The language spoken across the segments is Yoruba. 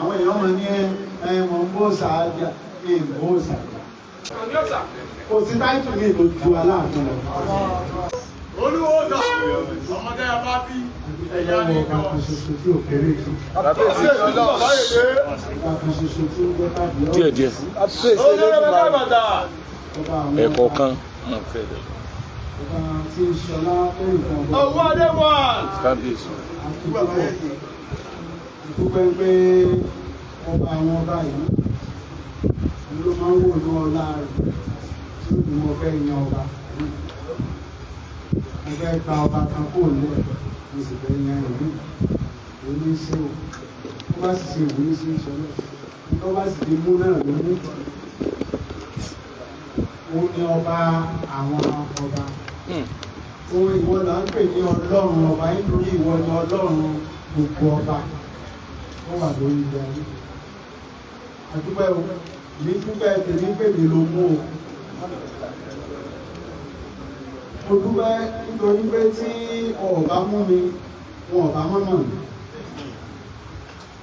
Àwọn èèyàn máa ní ẹ mọ̀ ń bó sàájà ní ìbò sàájà. Kò sí táìtù mi tó ju Aláàfin lọ. Olúwo sà, ọmọdé ẹ bá bí ẹ̀yà Ẹlẹ́wọ̀n ní ọba ìjọ. kan ṣoṣo tí ò kéré jù. Ọba kan ṣoṣo tí ó jẹ́ káàdì ọ̀rọ̀. Díẹ̀ díẹ̀. Ọba àwọn Ẹ̀kọ̀ọ̀kan. Ọba tí ń ṣọlá lẹ́yìn kan ọba. Owó adé wà. Kábíyèsí. Àdúpẹ́ pé ọba àwọn ọba yìí ló máa ń wò ní ọlá rẹ̀ tí ó ní mo fẹ́ yan ọba. Mo fẹ́ gba ọba kan kó lẹ̀, mo sì fẹ́ yan ìlú. Òní ṣe o. Tó bá sì ṣe ìwé sí ìṣọlẹ̀. Tó bá sì ti mú náà ló mú. Ó ní ọba àwọn ọba. Ohun ìwọ là ń pè ní Ọlọ́run ọba, nítorí ìwọ ni Ọlọ́run gbogbo ọba ó wà lórí ilẹ̀ ayé. Àdúpẹ́ o, ní dúpẹ́ tèmi pè mí ló mú o. Mo dúpẹ́ nítorí pé tí ọba mú mi, wọn ọba mọ́mọ́ mi.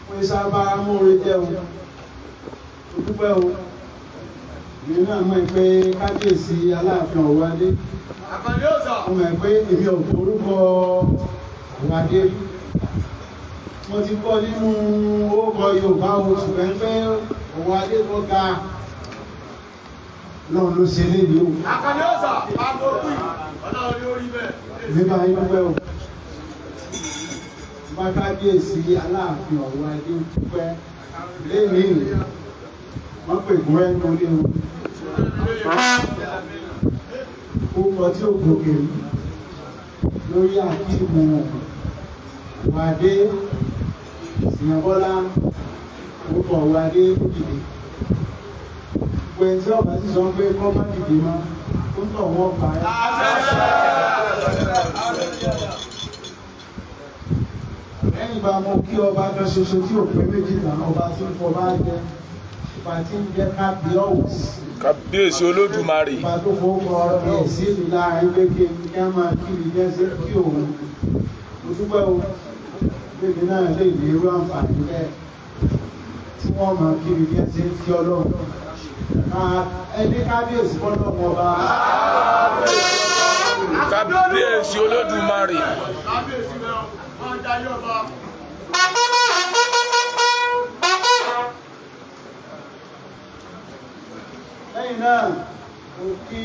Wọ́n sábà múre jẹ́ o. Mo dúpẹ́ o. Èmi náà mọ̀ pé kábíyèsí Aláàfin Ọ̀wọ́adé, Àkàndé ọ̀sà. mo mọ̀ pé èmi ò forúkọ Ọ̀wọ́adé rí. Mo ti kọ́ nínú orúkọ Yorùbá o, ṣùgbọ́n pé Ọ̀wọ́adé tó ga lọ́run ló ṣe léyìí o. Àkàndé ọ̀sà. Àkókò ọlọ́run ní orí bẹ́ẹ̀. Èmi bá yín dúpẹ́ o. Bá kábíyèsí Aláàfin Ọ̀wọ́adé dúpẹ́ léyìí, wọ́n pè gúnrẹ́ nínú ilé o. Orúkọ tí ó gòkè rí lórí àkíìmù Ọ̀wọ́adé Ìyànbọ́lá, orúkọ Ọ̀wọ́adé ó dìde. Gbogbo ẹni tí ọba sì sọ pé kọ́ má dìde mọ́, ó ń tọ̀ wọ́n pa ẹ́. Lẹ́yìn ìgbà mo kí ọba kan ṣoṣo tí ò pé méjì tán, ọba tí ń fọba jẹ, ọba tí ń jẹ́ kábíọ́ọ̀sì, Kábíyèsí Olódùmarè. ọba tó fowópamọ́ ẹ̀ sí ìlú láàrin pé kí kí á máa kí mi jẹ́ kí òun. Mo dúpẹ́ o, bébí náà lè ní irú àǹfààní bẹ́ẹ̀ tí wọ́n máa kí mi jẹ́ sí kí Ọlọ́run. Ẹni kábíyèsí bọ́lọ́mọ ọba. Kábíyèsí Olódùmarè. Kábíyèsí rẹ̀ máa jayé ọba. Lẹ́yìn náà, mo kí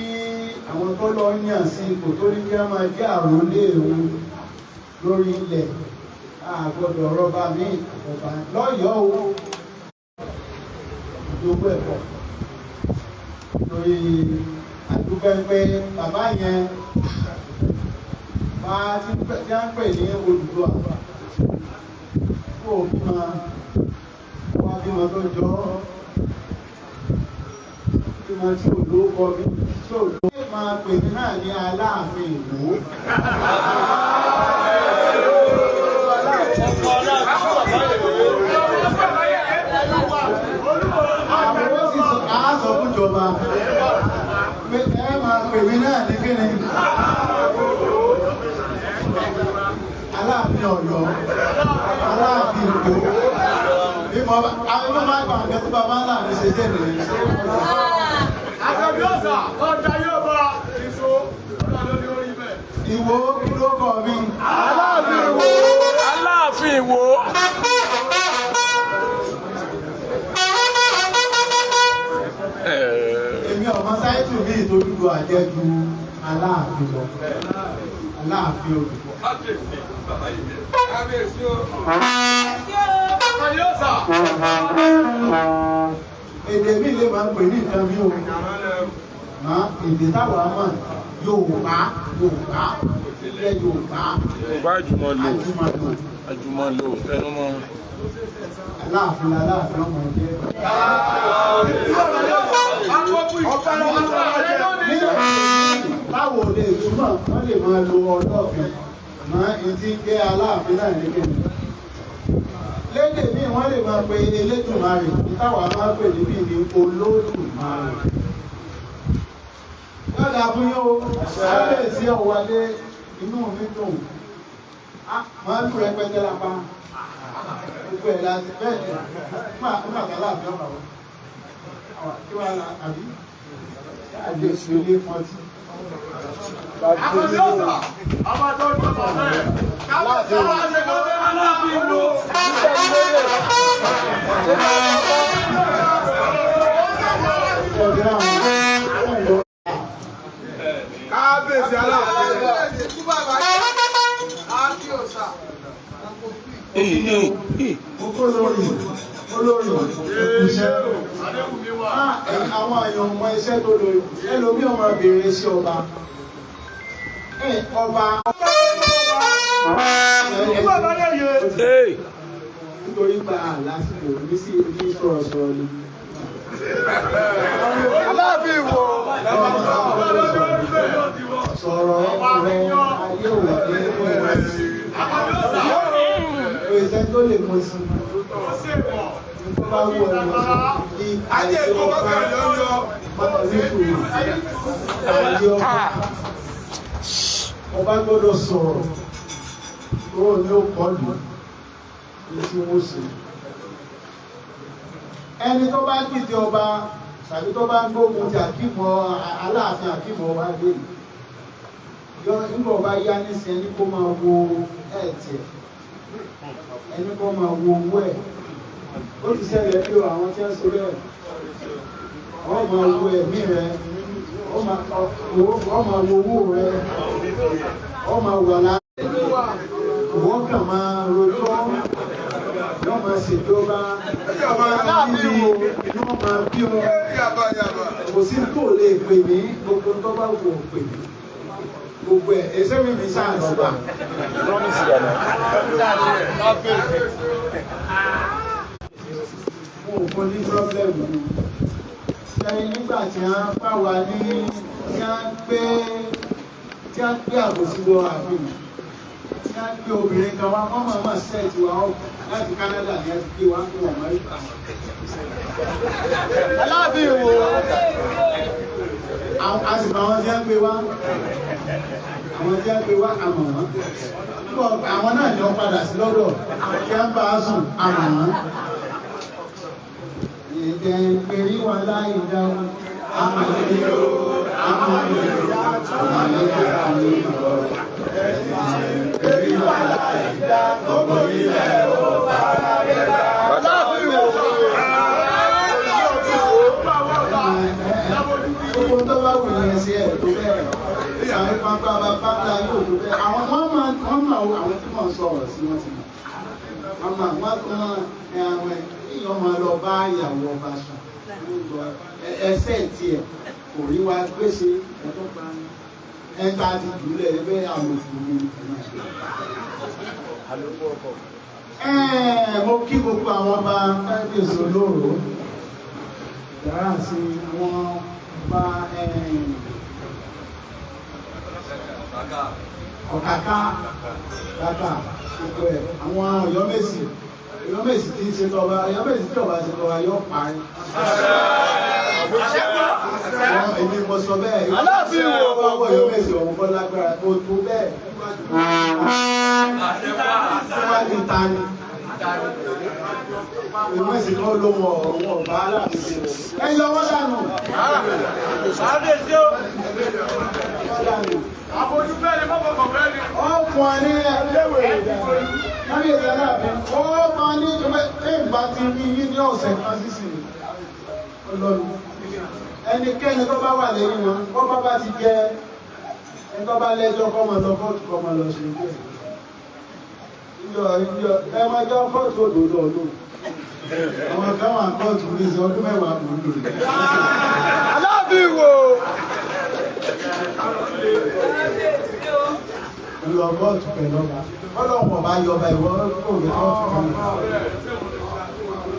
àwọn tó lọ yàn sí ipò tó ní kí á máa jẹ́ àrólé òun lórí ilẹ̀. A gbọ́dọ̀ rọ́bà ní ọba lọ́yọ̀ọ́ o. Ìjogún ẹ̀kọ́ lórí àdúgbò pé bàbá yẹn bá tí a ń pè ní Odùduwà kó o bímọ, wá bímọ tó jọ ọ́, bímọ tí ò lóko bí tí ò lóko máa pè mí náà ní Aláàfin Ìwó. Àwọn ó sì sọ àá sọ fún ìjọba pé ẹ máa pè mí náà ní kíni, Aláàfin Ọ̀yọ́, Aláàfin Ìwó. Bí mo bá àwọn ọmọ máa gbà nǹkan tí bàbá ńlá mi ṣe dé nìyẹn. Àkàndé ọ̀sà máa jayé ọba. Èso ọlọ́run ní orí bẹ́ẹ̀. Ìwó kí ló kọ mi? Aláàfin Ìwó. Aláàfin Ìwó. Èmi ọmọ sáyẹ́tù mi ìtòlúdò àjẹjù Aláàfin lọ. Aláàfin Olùkọ́. Àkàndé ọ̀sà. Èdè mi lè máa ń pè ní nǹkan mi o. Mà èdè táwa mọ̀ Yorùbá, Yorùbá, ilẹ̀ Yorùbá, Yorùbá àjùmọ̀lò. Àjùmọ̀lò. Àjùmọ̀lò tẹnumọ́. Aláàfin Aláàfin ọmọ jẹ́. Ní báwo lè túmọ̀, wọ́n lè máa lo Ọlọ́ọ̀fin mọ́ etí jẹ́ Aláàfin náà ní kíni. Lédè míì wọ́n lè máa pe Elédùmarè, ní táwa máa pè níbí ní Olódùmarè. Yọ̀dà fún yín o, kábíyèsí Ọ̀wọ́adé, inú mi dùn. Màálù rẹpẹtẹ lápá. Gbogbo ẹ̀ láti bẹ́ẹ̀ ni nígbà tá láàfin ọ̀bà wọn. Kí wàá la àbí? Àjẹ ìṣòlè fọtí. Àkànbí ọ̀sà, ọba tó ń tọ́ bẹ́ẹ̀. Kábíyèsí Aláàfin Ìwó. Ọ̀gá àwọn ọ̀dọ́. Kábíyèsí Aláàfin. Olórí olórí iṣẹ́. Adéwùmí wà. Àwọn èèyàn ọmọ iṣẹ́ tó lórí ẹlòmí ọmọ béèrè sí ọba. Ọba Hey. nítorí gba lásìkò ní sí ní sọ̀rọ̀sọ̀rọ̀ ni. Aláàfin Ìwó. Sọ̀rọ̀ rẹ̀ ayé òní mú sí. Òṣìṣẹ́ tó lè mú sí. Tó bá wù ọ́ lọ sí. Ajé èkó bá kẹrì lọ́yọ́. Ayé ọba. Ọba gbọ́dọ̀ sọ̀rọ̀. Ó ní ó kọ́ lù ní tí wọ́n ṣe. Ẹni tó bá dìde ọba tàbí tó bá ń gbógun ti àkímọ̀ Aláàfin àkímọ̀ ọba dé yìí. Yọ nígbà ọba yá nísìnyí ẹni kó máa wo ẹ̀ẹ̀tì ẹ̀. Ẹni kó máa wo owó ẹ̀. Ó ti ṣẹlẹ̀ bí o àwọn tí wọ́n ṣe bẹ́ẹ̀. Ọ máa wo ẹ̀mí rẹ, ọ máa wo owó rẹ, ọ máa wà lára. Wọ́n kàn máa rojọ́, yọ́ máa ṣèjọba, Aláàfin Ìwó. yọ́ máa bí ọ. Yàbá yàbá. Kò sí tó lè pè mí, gbogbo tó bá wù ọ́ pè mí. Gbogbo ẹ̀, ẹsẹ̀ mi mi sáà lọ́ba. Promise dada. Mo ò fún ní pírọ́blẹ̀mù ni. Sẹ́yìn nígbà tí wọ́n bá wa ní tí wọ́n gbé tí wọ́n gbé àbòsí wọ ààfin tí wọ́n gbé obìnrin kan wá wọ́n máa máa sẹ́ẹ̀tì wa ọ́ láti Canada ní ẹtì gbé wa fún ọmọ ìgbà. Aláàfin Ìwó. Àwọn a sì mọ àwọn tí wọ́n gbé wá àwọn tí wọ́n gbé wá àmọ̀ wọ́n. Nígbà àwọn náà ni wọ́n padà sí lọ́dọ̀ tí wọ́n bá a sùn àmọ̀ wọ́n. Ìjẹ́ ìpèrí wà láì dáhùn. Àmọ̀ ìlú àmọ̀ ìlú àmọ̀ ìlú àmọ̀ ìlú. Ìpèrí wà láì dá gbogbo ilẹ̀ ó fara rẹ̀ dá. Aláàfin Ìwó. Gbogbo tó bá wù yẹn sí ẹ̀ tó bẹ́ẹ̀. Àwọn pápá bàbá ńlá yóò tó bẹ́ẹ̀. Àwọn wọ́n máa wọ́n máa wo àwọn tí wọ́n sọ̀rọ̀ sí wọ́n ti mọ̀. Wọ́n máa wọ́n tún ẹ àwọn èèyàn máa lọ bá ìyàwó ọba sùn. Ẹsẹ̀ tiẹ̀ kò rí wa gbèsè ẹ̀tọ́ pa ẹ̀ta ti jùlẹ̀ ẹgbẹ́ àlòkù mi. Mo kí gbogbo àwọn ọba kábíyèsí olóró yàrá sí àwọn ọba ọ̀kàkà bàtà gbogbo ẹ̀ àwọn Ọ̀yọ́mèsì Ọ̀yọ́mèsì tí ń ṣe tọba Ọ̀yọ́mèsì tí ọba ṣe tọba yóò parí. Àwọn èmi mo sọ bẹ́ẹ̀. Aláàfin Ìwó. Ọwọ́ Ọ̀yọ́mèsì ọ̀hún kọ́ lágbára tó tó bẹ́ẹ̀. Síwájú ta ni? Ọ̀yọ́mèsì kan ló wọ ọ̀hún ọ̀bá aláàfin ṣe. Ẹ yọ wọ́n dànù. Kábíyèsí o. Wọ́n dànù. Àbójú bẹ́ẹ̀ ni mọ́kànkàn bẹ́ẹ̀ ni. Ọ̀pọ̀ ní kábíyèsí aláàfin ó máa ní ìjọba ẹ̀ǹgbà ti rí yín ní ọ̀sẹ̀ kan sísìn ọlọ́run ẹnikẹ́ni tó bá wà lẹ́yìn wọn kọ́ bá bá ti jẹ ẹni tó bá lẹ́jọ́ kọ́ máa lọ kóòtù kọ́ máa lọ ṣe ìjọ ìjọ ìjọ ẹ máa jọ kóòtù òdòdó ọdún àwọn kan wà kóòtù ní ìsìn ọdún mẹ́wàá kò ń lò rẹ̀. Aláàfin Ìwó. Lọ kóòtù pẹ̀lú ọba ọlọ́run ọba yọba ìwọ kò rí kóòtù kan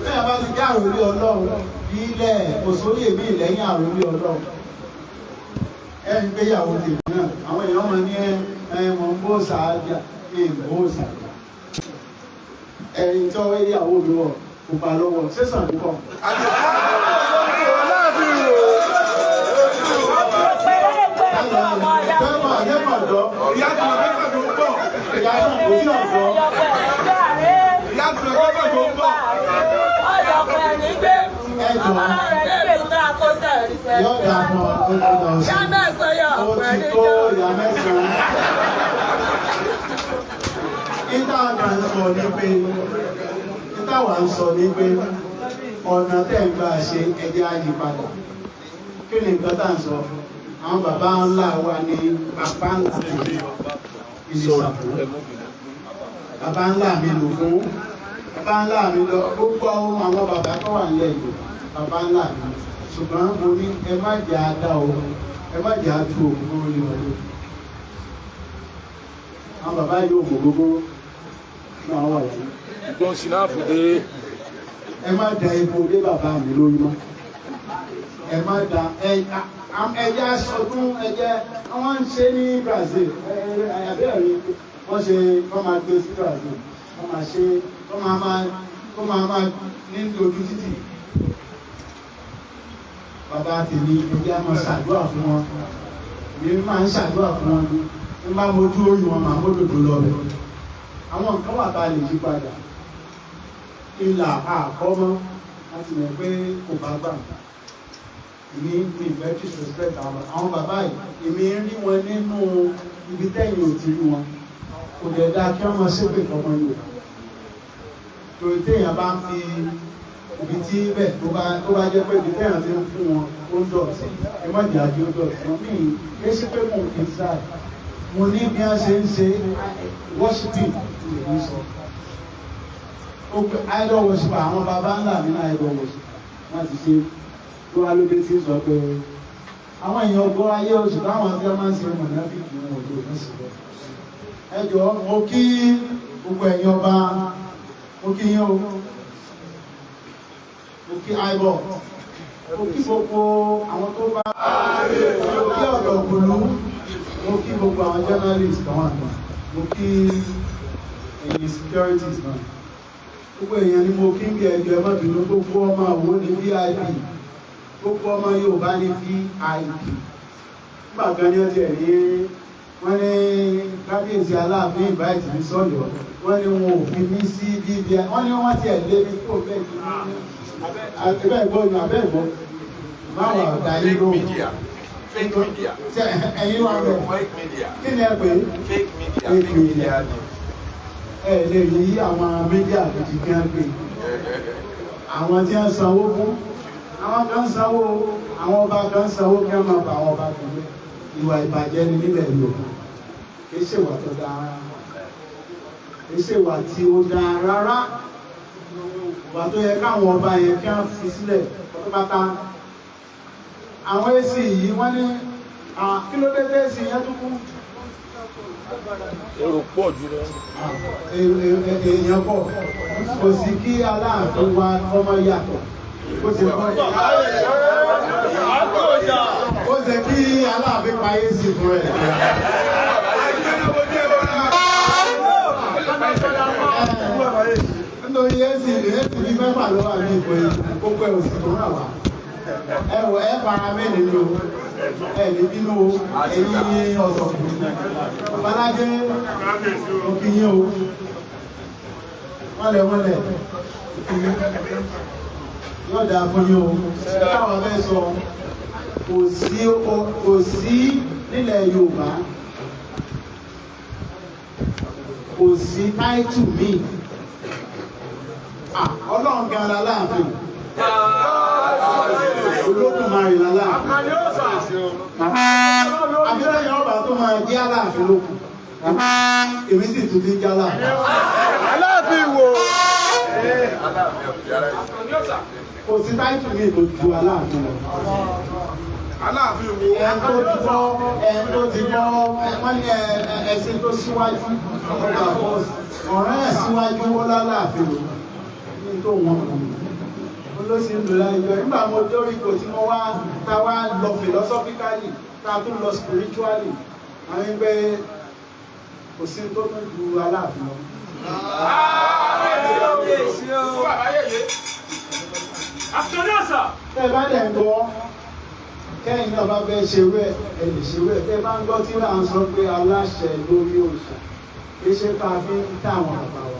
bẹ́ẹ̀ bá ti jẹ́ àròlé ọlọ́run ilẹ̀ kò sórí èmi lẹ́yìn àròlé ọlọ́run ẹ ń gbéyàwó tèmi náà àwọn èèyàn máa ní ẹ ẹ mọ̀ ń bó sàájà ẹ ń bó sàájà ẹ̀yìn tó ìyàwó mi wọ̀ kò bá lọ́wọ́ sẹ́sàn púpọ̀. Aláàfin Ìwó. Tẹ́mọ̀ tẹ́mọ̀ dọ́ Ìyá tí mo fẹ́ pẹ̀lú pọ̀. ìyá náà kò sí ọ̀dọ́ Ìyá Ẹ jọ, yóò dà fún ọ, ó ti dà ọ sí. Ó ti tó ìyá mẹ́sàn-án. Ìta àgbà ń sọ ní pé, ìta wà ń sọ ní pé ọ̀nà tẹ́ ń gbà ṣe ẹjẹ́ àyípadà. Kí ni nǹkan tá à ń sọ? Àwọn bàbá ńlá wa ní bàbá ńlá mi ìlú Ìsàpó. Bàbá ńlá mi lò fún. Bàbá ńlá mi lọ gbogbo àwọn bàbá tó wà nílẹ̀ yìí. Bàbá ńlá mi. Ṣùgbọ́n mo ní ẹ má jẹ́ àdá o, ẹ má jẹ́ àtú òkú lórí wọn lórí. Àwọn bàbá yóò mọ̀ gbogbo náà wà yìí. Gbọ́n sinapu dé. Ẹ má da epo dé bàbá mi lórí mọ́. Ẹ má da ẹja sọdún ẹjẹ wọ́n ń ṣe ní Brazil. Abẹ́rẹ́ wọ́n ṣe wọ́n máa gbé sí Brazil. Wọ́n máa ṣe wọ́n máa ní ojú títì. Bàbá tèmi ẹjẹ́ á máa ṣàdúrà fún wọn. Èmi máa ń ṣàdúrà fún wọn ni. N bá mojú orí wọn máa módòdó lọ rẹ̀. Àwọn nǹkan wà tá a lè yí padà. Ìlà àkọ́mọ́ láti mọ̀ pé kò bá gbà. Èmi ní ìfẹ́ disrespect àwọn bàbá yìí. Èmi ń rí wọn nínú ibi tẹ́yìn ò ti rí wọn. Kò dẹ̀ dáa kí wọ́n máa ṣépè fọmọ Yorùbá. Torí téèyàn bá ń fi ibi tí bẹ́ẹ̀ tó bá jẹ́ pé ibi téèyàn ti ń fún wọn ó ń dọ̀tí. Ẹ má jẹ́ àjẹ́ ó dọ̀tí. Wọ́n mí kí ṣe pé mò ń fi sáà. Mo ní bí wọ́n ṣe ń ṣe worshiping lè ní sọ. Ó pé idol worship àwọn baba ńlá mi náà idol worship wọ́n ti ṣe tó wá lóde tí ń sọ pé àwọn èèyàn gbọ́ ayé oṣù táwọn tí wọ́n máa ń ṣe mọ̀nàfíìkì wọn ò lè ní síbẹ̀. Ẹ jọ̀ọ́, mo kí gbogbo ẹ̀yin ọba, mo kí yín o, mo kí ibọ̀, mo kí gbogbo àwọn tó bá, mo kí ọ̀dọ̀kùlú, mo kí gbogbo àwọn journalist kan wà náà, mo kí ẹ̀yin securities náà. Gbogbo èèyàn ni mo kí ń bí ẹjọ́, ẹ má bínú. Gbogbo ọmọ Àwo ní VIP, gbogbo ọmọ Yorùbá ní VIP. Nígbà kan ní ọtí ẹ̀ ní wọ́n ní kábíyèsí Aláàfin invite mi sọ́yọ́, wọ́n ní wọn ò fi mí sí VIP, wọ́n ní wọ́n tiẹ̀ lé mi kó bẹ́ẹ̀ kí ní abẹ́ ìgbọ́ ni abẹ́ ìgbọ́ báwọn ọ̀dà yín lóhùn. Fake media. Ṣé ẹ̀yin wà bẹ̀? Fake media. Kí ni ẹ pè é? Fake media. Fake media. Ẹ lè rí àwọn media gidi kí wọ́n pè àwọn tí wọ́n sanwó fún, àwọn kan sanwó, àwọn ọba kan sanwó kí wọ́n máa bá àwọn ọba kan jẹ́. Ìwà ìbàjẹ́ ni nílẹ̀ Yorùbá. Kì í ṣèwà tó dáa rárá, kì í ṣèwà tí ó dáa rárá. Ìwà tó yẹ káwọn ọba yẹn kí wọ́n fi sílẹ̀ pátápátá. Àwọn èsì yìí wọ́n ní kí ló dé tẹ́sí yẹn tó kú. Èrò pọ̀ jù lọ. Èèyàn pọ̀, kò sí kí Aláàfin wa ọmọ yàtọ̀. Ó ṣe kọ́ ó ṣe kí Aláàfin pa èsì fún ẹ̀. Nítorí èsì ní mẹ́fà ló wà ní ìbò yìí, gbogbo ẹ̀ òsì tó rà wá. Ẹ wọ ẹ fara mẹ́rin ni o, ẹ ní bínú o, ẹ̀yin ọ̀sọ̀ babalájẹ́ òkìyín o, wọ́n lẹ̀ wọ́n lẹ̀ òkìyín yóò dáa fún yín o. Táwọn fẹ́ sọ kò sí nílẹ̀ Yorùbá, kò sí táìtù míì. Ọlọ́run gan la láàfin, Olódùmarè la láàfin, àbí lẹ́yìn ọba tó máa jẹ́ Aláàfin lókun, èmi sì tún ti jẹ́ Aláàfin. Aláàfin wo? Kò sí táìtù míì tó ju Aláàfin lọ. Aláàfin wo? Ẹ tó ti gbọ́, ẹ tó ti gbọ́, wọ́n ní ẹṣin tó síwájú ọ̀rẹ́ ẹ̀ síwájú ó lálàáfin lò ní tó wọn kù ó ló sì ń lò láìpẹ́. Nígbà mo dórí ipò tí mo wá ta wá lọ philosophically, ta tún lọ spiritually, àwọn ẹgbẹ́ kò sí tó tún ju Aláàfin lọ. Tẹ́ ẹ bá dẹ̀ ń gbọ́, kẹ́yìn náà bá fẹ́ ṣerú ẹ̀, ẹ lè ṣerú ẹ̀. Tẹ́ ẹ bá ń gbọ́ tí là ń sọ pé aláṣẹ lórí òòṣà, kì í ṣe ká fi ń tà àwọn àgbà wa.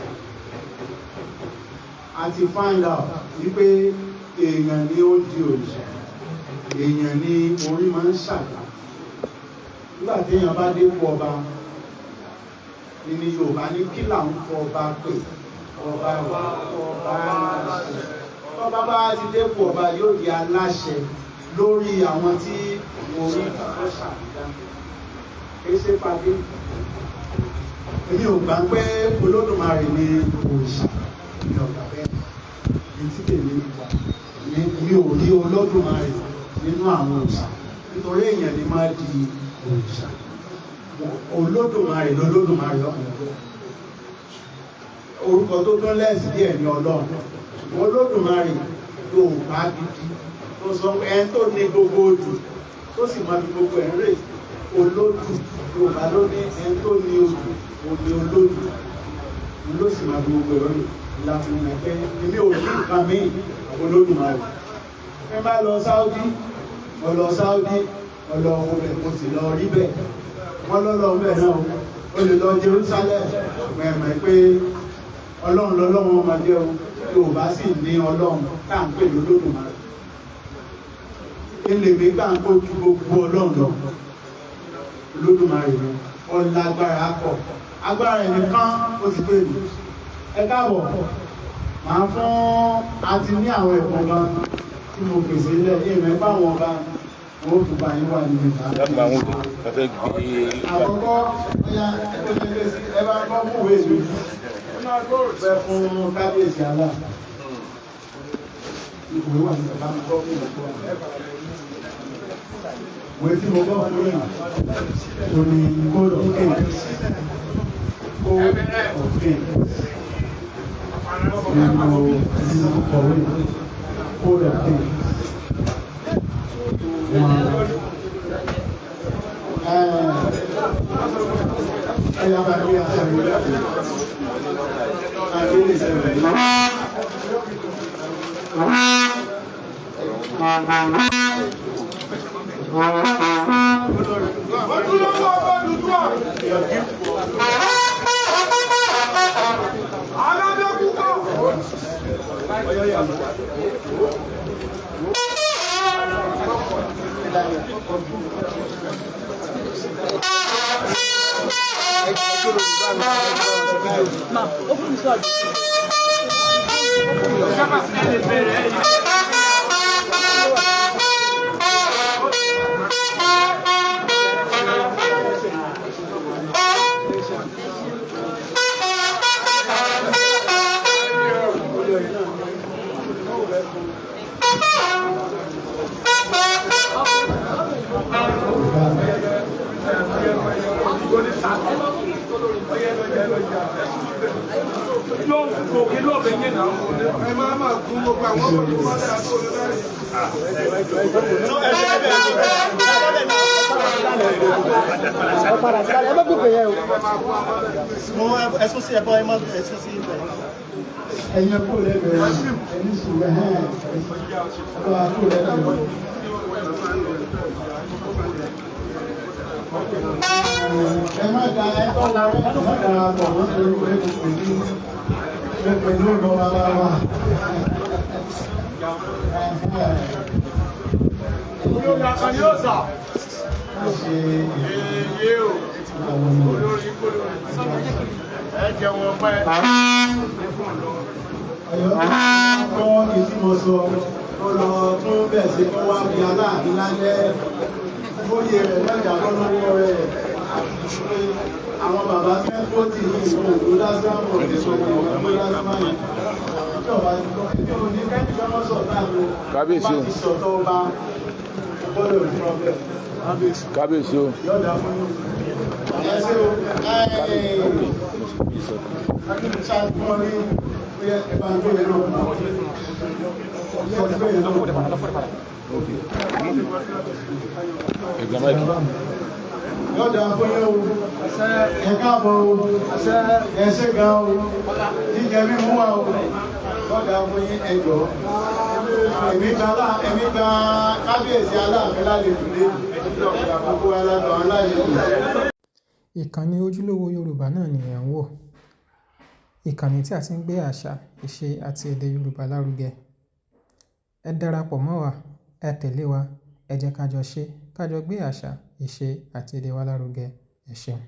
A ti find out wípé Èèyàn ni ó di òrìṣà, èèyàn ni orí máa ń ṣàgbà. Nígbà tí èèyàn bá dé kú ọba ní Yorùbá ní kí là ń fọ ọba pè, ọba wà ọba aláṣẹ. Tọ́ba bá ti dé kú ọba, yóò di aláṣẹ lórí àwọn tí orí tó ṣàgbà. Kì í ṣe pàdé. Èmi ò gbà pé Olódùmarè ni òrìṣà, mi ò gbà bẹ́ẹ̀. Ní tí tèmi ní, mi ò rí Olódùmarè nínú àwọn òrìṣà, nítorí èèyàn ni máa di òrìṣà. Olódùmarè lolódùmarè ọ̀hún. Orúkọ tó tún lẹ́sì díẹ̀ ní Ọlọ́run. Olódùmarè Yorùbá gidi tó sọ ẹni tó ní gbogbo odù, tó sì máa fi gbogbo ẹ̀ ń rè olódù. Yorùbá ló ní ẹni tó ní odù òní olódù, ló sì máa fi gbogbo ẹ̀ ń rè. Láti mọ̀ pé èmi ò ní nǹkan míì, Olódùmarè. Ẹ bá lọ Sáúdí, mo lọ Sáúdí, mo lọ wo bẹ̀, mo sì lọ rí bẹ̀. Wọ́n lọ́lọ́ bẹ̀ náà, o lè lọ Jerusalem, mẹ̀mẹ̀ pé Ọlọ́run lọ́lọ́run ọmọ jẹ́ o. Yorùbá sì ní Ọlọ́run tá à ń pè lólódùmarè. Elèmí gbà ń kó ju gbogbo Ọlọ́run lọ. Olódùmarè ni ọlágbára pọ̀, agbára ẹ̀ nìkan ó ti pè mí. Ẹ káàbọ̀. Màá fún àti ní àwọn ẹ̀bùn kan tí mo pèsè lẹ̀ ìrìn bá wọn bá wọn ó tún bá yín wà nínú ìta. Láti máa ń wò ó fẹ́ gbé. Àkọ́kọ́, ọ̀yá ẹ bá kọ́ fún ìwé mi fẹ́ fún kábíyèsí alá. Ìwé wà ní bàbá mi kọ́ fún ìwé tó wà. Ìwé tí mo kọ́ fún yìí kò ní Code of Kings. Code of Kings. Nínú kọ̀wé Code of Kings. Wọ́n ẹ̀yà bá gbé aṣọ ìwé láti àgbélé ìṣẹ̀lẹ̀ yìí. Ojúlówó ọmọ Odùduwà. Aládé púpọ̀. Ẹ máa máa gún gbogbo àwọn ọmọ tó bá dára tó lọ láyé. Ẹsùn sí ẹbọ, ẹ má ẹsùn sí ibẹ̀. Ẹ̀yin kò lẹ́gbẹ̀ẹ́, ẹni sùn ẹ̀hẹ́n ẹ̀kọ́ kò lẹ́gbẹ̀ẹ́. Ẹ má da ẹ̀kọ́ la ẹ má dara pọ̀ wọ́n torí pé kò pẹ̀lú pẹ̀lú ọ̀dọ́ bàbá wa. Olórí akọni yóò sà. Má ṣe Èyí o. àwọn ọmọ Olórí kólórí. Ẹ jẹun ọpẹ́. Ọ̀yọ́ tó kọ́ ìtí mo sọ, ó lọ tún bẹ̀ sí kó wá di Aláàfin lálẹ́. Bóyè rẹ̀ lọ́jà lọ́wọ́ rẹ̀ pé àwọn bàbá fẹ́ kó tì í ìwọ̀n òdó lásán mọ̀ ní sọ́kọ̀ òdó lásán yìí. Ìjọba ẹni ò ní kẹ́ni kọ́ mọ́ sọ̀tà lọ. Kábíyèsí o. Bá ti sọ̀tọ̀ ọba, gbọ́dọ̀ ní problem. Kábíyèsí o. Yọ̀dà fún yín. Ẹ ṣé o. Ṣáàtúmọ̀ ní ẹ bá ń gbé yẹn náà. Ẹ gbé yẹn náà. Ẹgbẹ́ máìkì. Yọ̀dà fún yín o. Ẹ káàbọ̀ o. Ẹ ṣé gan o. Jíjẹ mímú wa o. Yọ̀dà fún yín, ẹ jọ̀ọ́. Èmi gba kábíyèsí Aláàfin lálejò lé. Gbogbo alágbọ̀n lálejò. Ìkànnì Ojúlówó Yorùbá náà ni ẹ̀ ń wò. Ìkànnì tí a ti ń gbé àṣà, ìṣe àti èdè Yorùbá lárugẹ. Ẹ darapọ̀ mọ́ wa, ẹ tẹ̀lé wa, ẹ jẹ́ ká jọ ṣe, ká jọ gbé àṣà, ìṣe àti èdè wa lárugẹ. Ẹ ṣeun.